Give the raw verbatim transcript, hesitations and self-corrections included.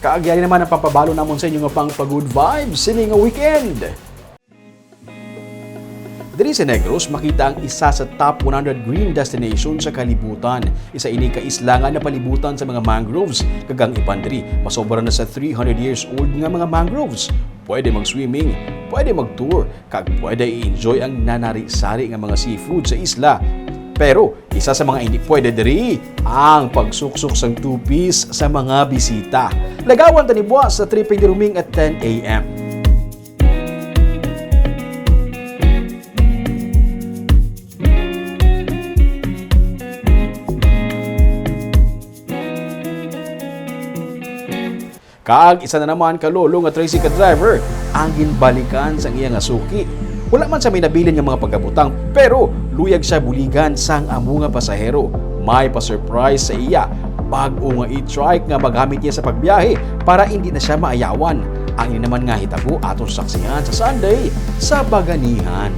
Kag yari naman ang pampabalo namon sa inyo nga pang pa-good vibes sini nga weekend. Diri sa Negros, makita ang isa sa top one hundred green destination sa kalibutan. Isa ini ka isla nga napalibutan sa mga mangroves, kag ang iban diri masobra na sa three hundred years old nga mga mangroves. Pwede mag-swimming, pwede mag-tour, kag pwede i-enjoy ang nanari-sari nga mga seafood sa isla. Pero isa sa mga hindi pwede diri ang pagsuksok sang two-piece sa mga bisita. Lagawan ta ni buwas sa tripping ni Ruming at ten a m. Kag isa na naman ka lolo nga tricycle driver ang ginbalikan sang iya nga suki. Wala man sa may nabilin nga mga pagkabutang, pero luyag siya buligan sang amo nga pasahero. May pa-surprise sa iya, bag-o nga e-trike nga magamit niya sa pagbiyahe para hindi na siya maayawan. Ang ini naman nga hitabo aton saksihan sa Sunday sa Baganihan.